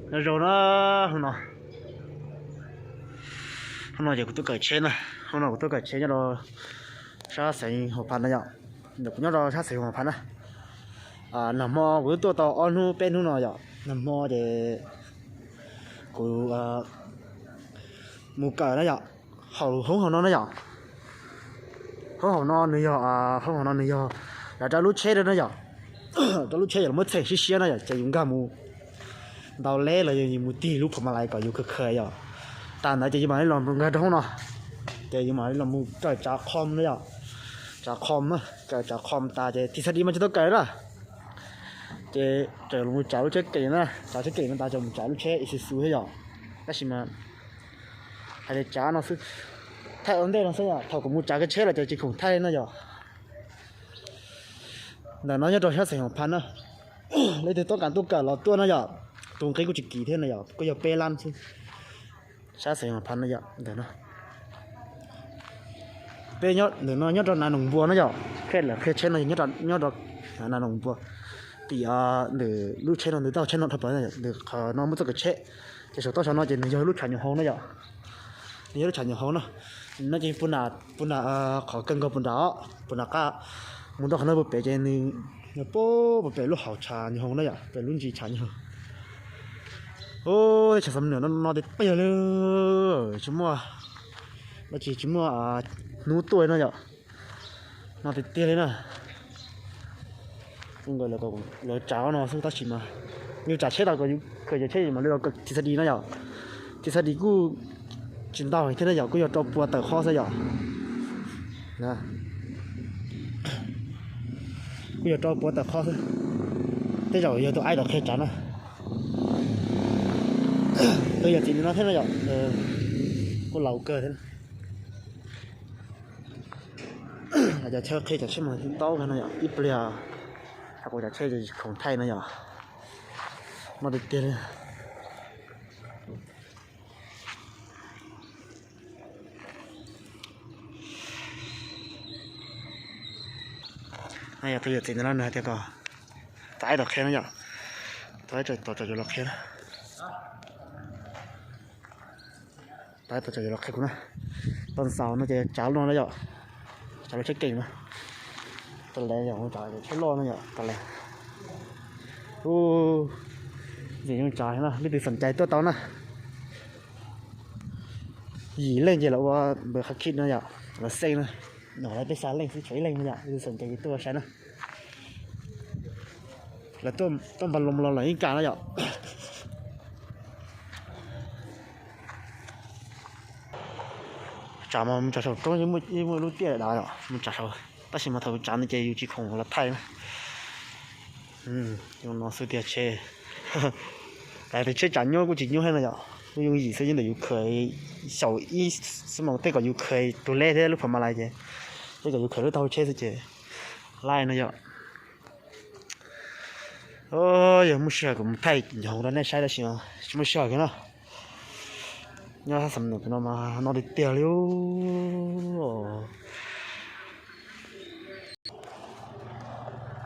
Nyob zoo na, hnub no, hnub no ces kuv tuaj kawm tsheb na, hnub no kuv tuaj kawm tsheb nyob rau sab xeev Huas Phas na yom. Ntawm kuv nyob rau sab xeev Huas Phas na. Nag hmo kuv twb tuaj tau ob hnub peb hnub no yom, nag hmo ces kuv mus kawm na yom, hauv hoob hauv no na yom. Hoob hauv no nws yog, hoob hauv no nws yog, yog rau lub tsheb rau na yom. Rau lub tsheb yog los muab txhem siab siab na yom, ces yus nkag mus ntau leb los yog yus mus tig lub phuam ma lais kom yus khaws khaws yom. Tas ntawd ces yus mam li los nkag rau hoob no, ces yus mam li los mus kawm tsav qhom na yom. Tsav qhom, kawm tsav qhom tas ces tij xab di mas tsis tau kawm na. Ces tseem los mus tsav lub tsheb keem na, tsav tsheb keem no tas tseem mus tsav lub tsheb Isuzu thiab yom. Tab sis mas hais tias tsav no xwb, thaij ua ntej no xwb yom, thaum kuv mus tsav kiag tsheb los ces tsis khoom thaij no yom. Ntawm no nyob rau sab xeev Huas Phas na. Leej twg toob kas tuaj kawm los tuaj na yom, tus nqi kuj tsis kim thiab na yom, kuj yog peb lab xwb. Sab xeev Huas Phas na yom, ntawm no. Peb ntawm no nyob rau Nas Noos Npua na yom, qhia lawm qhia tsheb no nyob rau Nas Noos Npua. Tim ntawm lub tsheb no ntawm tauj tsheb no dhau plaws ntawm qhov no muaj txoj kev tsheb, ces saum toj saum no ces nws yog lub tshav nyuam hau na yom. Nws yog lub tshav nyuam hau na. No ces puag nram, puag nram qhov kawg nkaus puag nram, puag nram qab mus rau qhov no puag pem ces nws, nws puag pem lub hauv tshav nyuam hau na yom, pem lub ntsis tshav nyuam hau. Ub, tshav xam nws no tiag tiag li, tsis muaj, no tsis, tsis muaj hnub tuaj no yom. No tiag tiag li na. Nkawd lawv tsav no xwb tab sis mas yus tsav tsheb tau, khaws cov tsheb mam li los kawm tij xab di no yom. Tij xab di kuj tsis ntau thiab na yom, kuj yog rau pua tawm qhov xwb yom. Kuj yog rau pua tawm qhov xwb. Tej zaum yog tus aib tom qhia tsav na. Tus yawm txiv no thiab na yom, kuj laus kawg thiab. Cov chaw qhia cov tsheb mas tau kawg no yom, ib pliag kuv cov tsheb khoom thaij no yom. No tiag tiag li. Yog tus yawm txiv ntawd no nws hais tias kom tus aib tom qhia no yom, tus aib tom cov los qhia na. Tus aib tom cov los qhia kuv na. Tau xaus no ces tsav lub no na yom, tsav lub tsheb keem na. Tas li yom, tsav tsheb loj no yom, tas li. Ub, ntxim zoo tsav na, leej twg xoom cai tuaj tau na. Yim leej ces lawv ua npawg qhab khib no yom, lawv xeej na. Nyuam qhuav peb xya leej xwb, tshuav ib leej no yom, leej twg xoom cai ces tuaj saib na. Lawv tuaj npas loos los lawv yeej kam na yom. Tsav mas mus tsav saum roob yeej muaj lub tiaj dav yom, mus tsav saud. Tab sis mas thaum tsav no ces yus tsis khoom los thaij na. Zoo no xwb tiag tsheb. Tus tsheb tsav nyuaj kuj tsis nyuaj thiab no yom, kuj yooj yim xwb, nyob ntawm yus khaws xyaum ib xuab moos tej kom yus khaws tus leb thiab lub phuam ma lais ces, tej kom yus khaws lub taub hau tsheb xwb ces laij no yom. Yog muaj sij hawm kuv mus thaij nyob hauv rau nej saib tab sis tsis muaj sij hawm kiag na. Nyob sab xam nws no mas no tiag tiag li.